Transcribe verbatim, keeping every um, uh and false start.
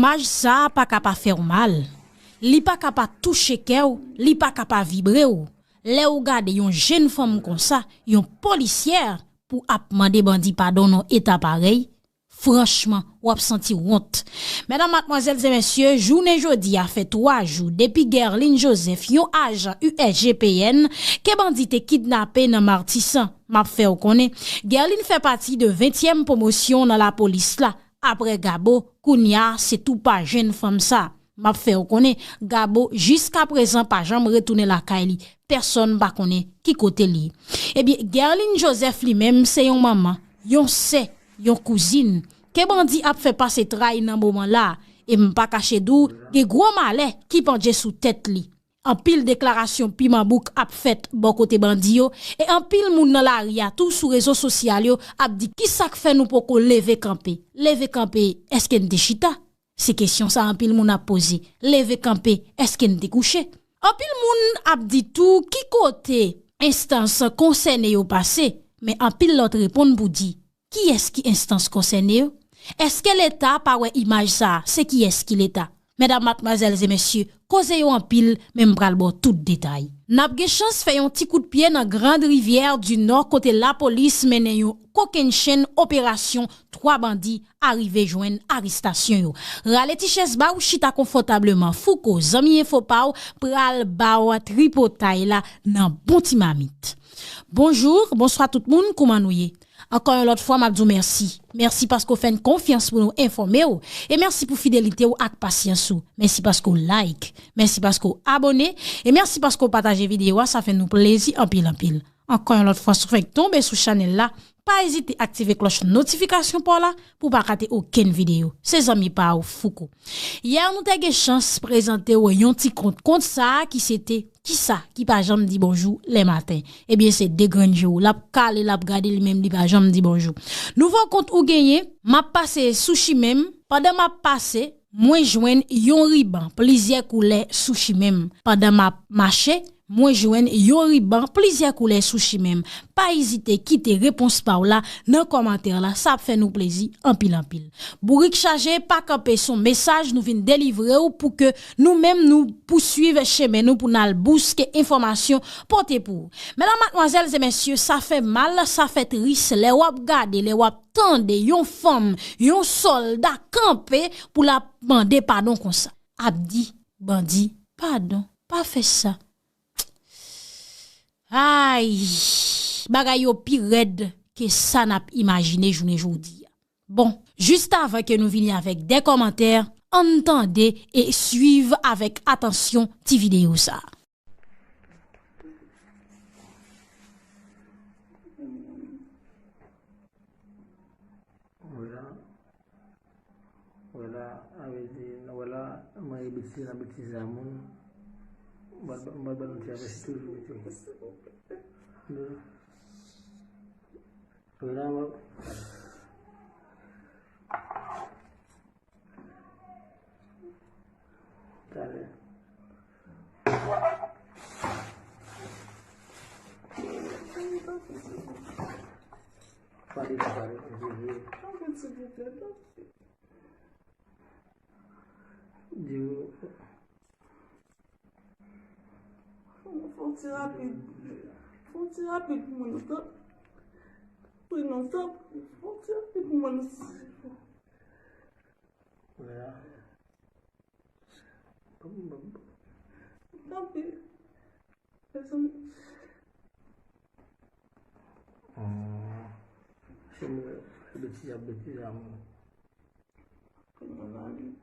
Imaj sa a pa ka pa fè w mal. Li pa ka pa touche kè w, li pa ka pa vibre w. Lè w gade yon jenn fanm konsa, yon polisyè, pou ap mande bandi padon nan eta parèy, franchman, w ap santi w wont. Medam, madmwazèl e mesye, jounen jodi a fè twa jou depi Guerline Joseph, yon ajan U S G P N, ke bandi te kidnape nan Matisan. M ap fè w konnen, Guerline fè pati de ventyèm pwomosyon nan lapolis la. Aprè Gabo, kounye a se tou pa jenn fanm sa. M ap fè w konnen, Gabo jiskaprezan pa janm retounen lakay li. Pèsonn pa konnen ki kote l ye. Ebyen, Guerline Joseph li menm se yon manman, yon sè, yon kouzin ke bandi ap fè pase tray nan moman la a. E m pa kache di w, gen gwo malè ki pandje sou tèt li. Anpil deklarasyon piman bouk ap fèt bò kote bandi yo, e anpil moun nan lari a tou sou rezo sosyal yo ap di, kisa k fè nou poko leve kanpe? Leve kanpe, èske n te chita? Se kesyon sa anpil moun ap poze. Leve kanpe, èske n te kouche? Anpil moun ap di tou, ki kote enstans konsène yo pase? Men anpil lòt reponn pou di, kiyès ki enstans konsène yo? Èske Leta pa wè imaj sa a? Se kiyès ki Leta? Medam, madmwazèl e mesye, koze yo anpil, men m pral ba w tout detay. N ap gen chans fè yon ti kout pye nan Grande Rivière du Nord, kote lapolis mennen yon kokennchenn operasyon, twa bandi arive jwenn arestasyon yo. Rale ti chèz ba w, chita konfòtableman. Fouco, zanmi enfo pa w, pral ba w tripotay la nan bon ti mamit. Bonjou, bonswa tout moun, kouman nou ye? Ankò yon lòt fwa, m ap di w mèsi. Mèsi paske w fè n konfyans pou nou enfòme w. E mèsi pou fidelite w ak pasyans ou. Mèsi paske w like. Mèsi paske w abòne. E mèsi paske w pataje videyo a. Sa fè nou plezi anpil, anpil. Ankò yon lòt fwa, si w fèk tonbe sou chanèl la, pa ezite aktive klòch notifikasyon pa w la pou w pa rate okenn videyo. Se zanmi pa w, Fouco. Yè, nou te gen chans prezante w yon ti kont. Kont sa a ki se te, kisa ki pa janm di bonjou lè maten? Ebyen, se de grenn je w. L ap kale, l ap gade, li menm li pa janm di bonjou. Nouvo kont ou genyen, m ap pase sou chimen m. Pandan m ap pase, mwen jwenn yon riban plizyè koulè sou chimen m. Pandan m ap mache, mwen jwenn yon riban plizyè koulè sou chimen m. Pa ezite kite repons pa w la nan kòmantè la, sa ap fè nou plezi anpil, anpil. Bourik chaje, pa kanpe, se yon mesaj nou vin delivre w pou ke nou menm nou pouswiv chemen nou pou n al bouske enfòmasyon pote pou ou. Medam, madmwazèl e mesye, sa fè mal, sa fè tris lè w ap gade, lè w ap tande yon fanm, yon sòlda kanpe pou l ap mande padon konsa. Ap di bandi, padon, pa fè sa. Ay, bagay yo pi rèd ke sa n ap imajine jounen jodi a. Bon, jis avan ke nou vini avèk de kòmantè, ann tande e swiv avèk atansyon ti videyo sa a. Wè la, wè la, avèti, wè la, mwen e betize nan betize a moun. Mwen, mwen, mwen, mwen, ti avèti toujou, mete. Wè la, mwen. Talè. Pale, pale, pale. Di yo. Fon ti rapid. Fon ti rapid pou mwen, non, tanpri. Fon ti rapid pou mwen, non. Tanpri. Pèsonn. Se mwen, betize ap betize a moun. Kounye a la, li,